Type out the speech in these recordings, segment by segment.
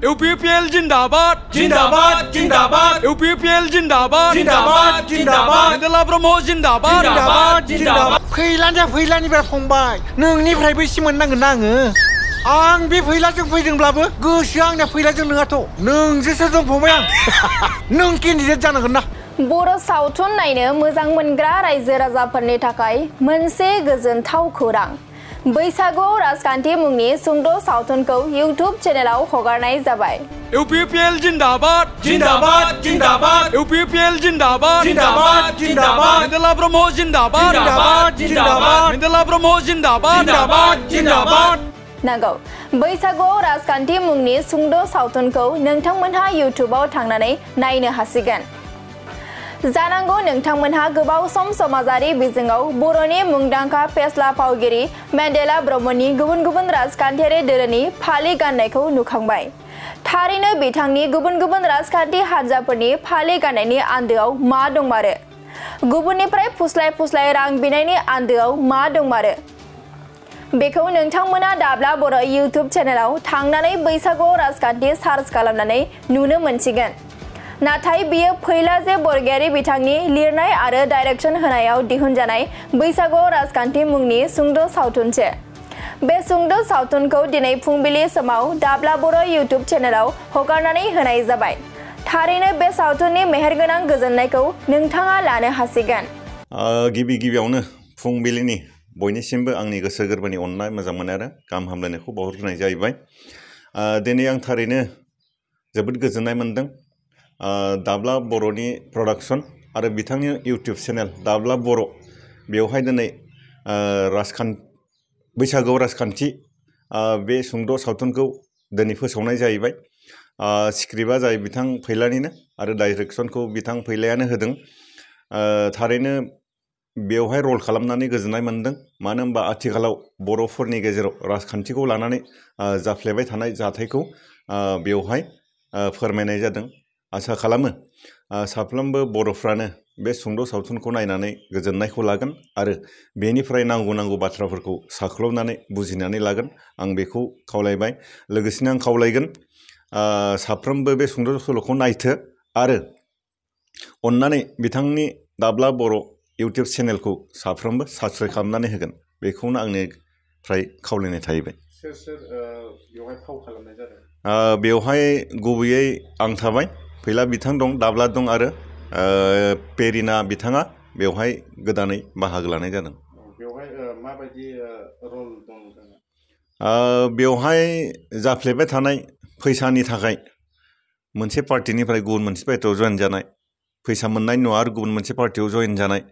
UPPL जिंदाबाद जिंदाबाद जिंदाबाद यूपीपीएल जिंदाबाद जिंदाबाद जिंदाबाद मेन्देला ब्रह्म जिंदाबाद जिंदाबाद जिंदाबाद फैलानिफ्राय फंबाय नोंनिफ्रायबो एसे मोननांगोन ना आं बे फैलाजों फैदोंब्लाबो गोसोआ आंना फैलाजों नङाथ' नोंजोंसो जों फंबाय आं नों केन्डिडेट जानांगोन ना बर' सावथुन नायनो मोजां मोनग्रा रायजो राजाफोरनि थाखाय मोनसे गोजोनथाव खौरां बैसागुआव राजखान्थि मुंनि सुंद' सावथुनखौ इउट्युब चेनेलाव हगारनाय जाबाय यूपीपीएल जिंदाबाद जिंदाबाद जिंदाबाद यूपीपीएल जिंदाबाद जिंदाबाद जिंदाबाद मेन्देला ब्रह्म जिंदाबाद जिंदाबाद जिंदाबाद मेन्देला ब्रह्म जिंदाबाद जिंदाबाद जिंदाबाद नंगौ बैसागुआव राजखान्थि मुंनि सुंद' सावथुनखौ नोंथांमोनहा इउट्युबाव थांनानै नायनो हासिगोन जानांगौ नोंथांमोनहा गोबाव सम समाजारि बिजोङाव बर'नि मुंदांखा फेस्ला फावगिरि मेन्देला ब्रह्मनि गुबुन गुबुन राजखान्थियारि दोलोनि फालि गाननायखौ नुखांबाय थारैनो बिथांनि गुबुन गुबुन राजखान्थि हान्जाफोरनि फालि गाननायनि आन्दोआव मा दंमारो गुबुननिफ्राय फुस्लाय रां बिनायनि आन्दोआव मा दंमारो बेखौ नोंथांमोना दाब्ला बर' इउट्युब चेनेलाव थांनानै बैसागुआव राजखान्थि सार्च खालामनानै नुनो मोनसिगोन नाथाय बियो फैलाजे बरगयारी बिथांनि लिरनाय आरो डाइरेक्शन होनायाव दिहुनजानाय बैसागुआव राजखान्थि मुंनि सुंद' सावथुनसो बे सुंद' सावथुनखौ दिनै फुंबिलि समाव दाब्ला बर' इउट्युब चेनेलाव हगारनानै होनाय जाबाय थारैनो बे सावथुननि मेहेरगोनां गोजोननायखौ नोंथाङा लानो हासिगोन गिबियावनो फुंबिलिनि बयनिसिमबो आंनि गोसो गोरबोनि अननाय मोजां मोननाय आरो गाहाम हामलायनायखौ बावहरग्रोनाय जाहैबाय दिनै आं थारैनो जोबोद गोजोननाय मोनदों दाब्ला बर'नि प्रडाक्शन आरो बिथांनि इउट्युब चेनेल दाब्ला बर' बेवहाय दिनै बैसागुआव राजखान्थि बे सुंद' सावथुनखौ दिनै फोसावनाय जाहैबाय स्क्रिप्टआ जाय बिथां फैलानिनो आरो डाइरेक्शनखौ बिथां फैलायानो होदों थारैनो बेवहाय रल खालामनानै गोजोननाय मोनदों मानो होनबा आथिखालाव बर'फोरनि गेजेराव राजखान्थिखौ लानानै जाफ्लेबाय थानाय जाथायखौ बेवहाय फोरमायनाय जादों आसा खालामो साफ्रोमबो बर'फ्रानो बे सुंद' सावथुनखौ नायनानै गोजोननायखौ लागोन आरो बेनिफ्राय नांगौ बाथ्राफोरखौ साख्लबनानै बुजिनानै लागोन आं बेखौ खावलायबाय लोगोसेनो आं खावलायगोन साफ्रोमबो बे सुंद' सल'खौ नायथो आरो अननानै बिथांनि दाब्ला बर' इउट्युब चेनेलखौ साफ्रोमबो साबस्क्राइब खालामनानै होगोन बेखौनो आंनिफ्राय खावलायनाय थाहैबाय सोर बेवहाय फाव खालामनाय जादों बेवहाय गुबैयै आं थाबाय फैला बिथां दं दाब्ला दं आरो पेरिना बिथाङा बेवहाय गोदानै बाहागो लानाय जादों बेवहाय माबायदि रल दं बेवहाय जाफ्लेबाय थानाय फैसानि थाखाय मोनसे पार्टिनिफ्राय गुबुन मोनसे पार्टियाव जयेन जानाय फैसा मोननाय नङा आरो गुबुन मोनसे पार्टियाव जयेन जानाय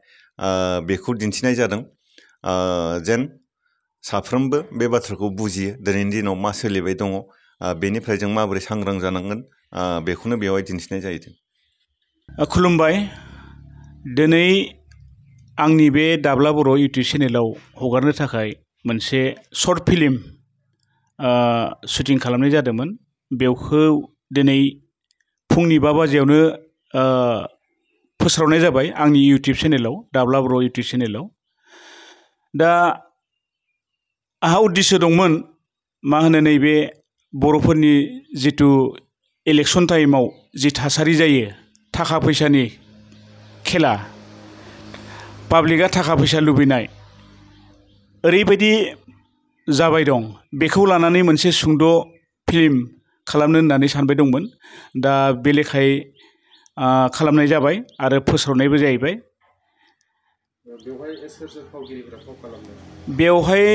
बेखौ दिन्थिनाय जादों जेन साफ्रोमबो बे बाथ्राखौ बुजियो दिनैनि दिनाव मा सोलिबाय दङ बेनिफ्राय जों माबोरै सांग्रां जानांगोन बेखौनो बेवहाय दिन्थिनाय जाहैदों खुलुमबाय दिनै आंनि बे दाब्ला बर' इउट्युब चेनेलाव हगारनो थाखाय मोनसे शर्ट फिल्म शुटिं खालामनाय जादोंमोन बेखौ दिनै फुंनि 5 बाजियावनो फोसावनाय जाबाय आंनि इउट्युब चेनेलाव दाब्ला बर' इउट्युब चेनेलाव दा आहा उद्देश्य दंमोन मा होनो नैबे बर'फोरनि जिथु इलेक्शन टाइमाव जि थासारि जायो थाखा फैसानि खेला पाब्लिकआ थाखा फैसा लुबैनाय ओरैबायदि जाबाय दं बेखौ लानानै मोनसे सुंद' फिल्म खालामनो होननानै सानबाय दंमोन दा बे लेखायै खालामनाय जाबाय आरो फोसावनायबो जाहैबाय बेवहाय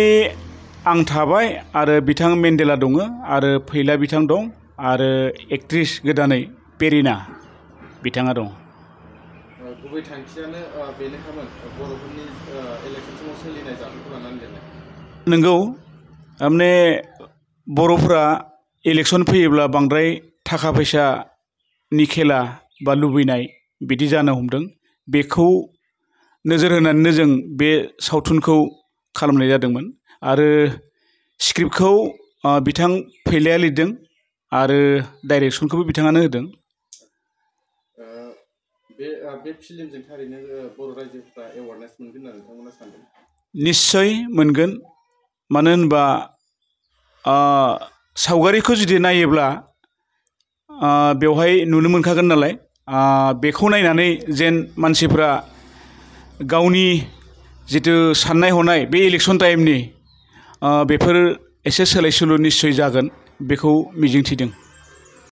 आं थाबाय आरो बिथां मेन्देला दङ आरो फैला बिथां दं आरो एक्ट्रिस गोदानै पेरिना बिथाङा दं गुबै थांखियानो बेनोखामोन बर'फोरनि इलेक्शन समाव सोलिनाय जाथायखौ लानानै लिरनाय नंगौ माने बर'फोरा इलेक्शन फैयोब्ला बांद्राय थाखा फैसानि खेला बा लुबैनाय बिदि जानो हमदों बेखौ नोजोर होनानैनो जों बे सावथुनखौ खालामनाय जादोंमोन आरो स्क्रिप्टखौ बिथां फैलाया लिरदों आरो डाइरेक्शनखौबो बिथाङानो होदों बे फिल्मजों थारैनो बर' रायजोफ्रा एवारनेस मोनगोन होनना नोंथांमोना सानदों निश्चय मोनगोन मानो होनबा सावगारिखौ जुदि नायोब्ला बेवहाय नुनो मोनखागोन नालाय बेखौ नायनानै जेन मानसिफ्रा गावनि जितु साननाय हनाय बे इलेक्सन टाइमनि बेफोर एसे सोलाय सोल' निस्सय जागोन बेखौ मिजिंथिदों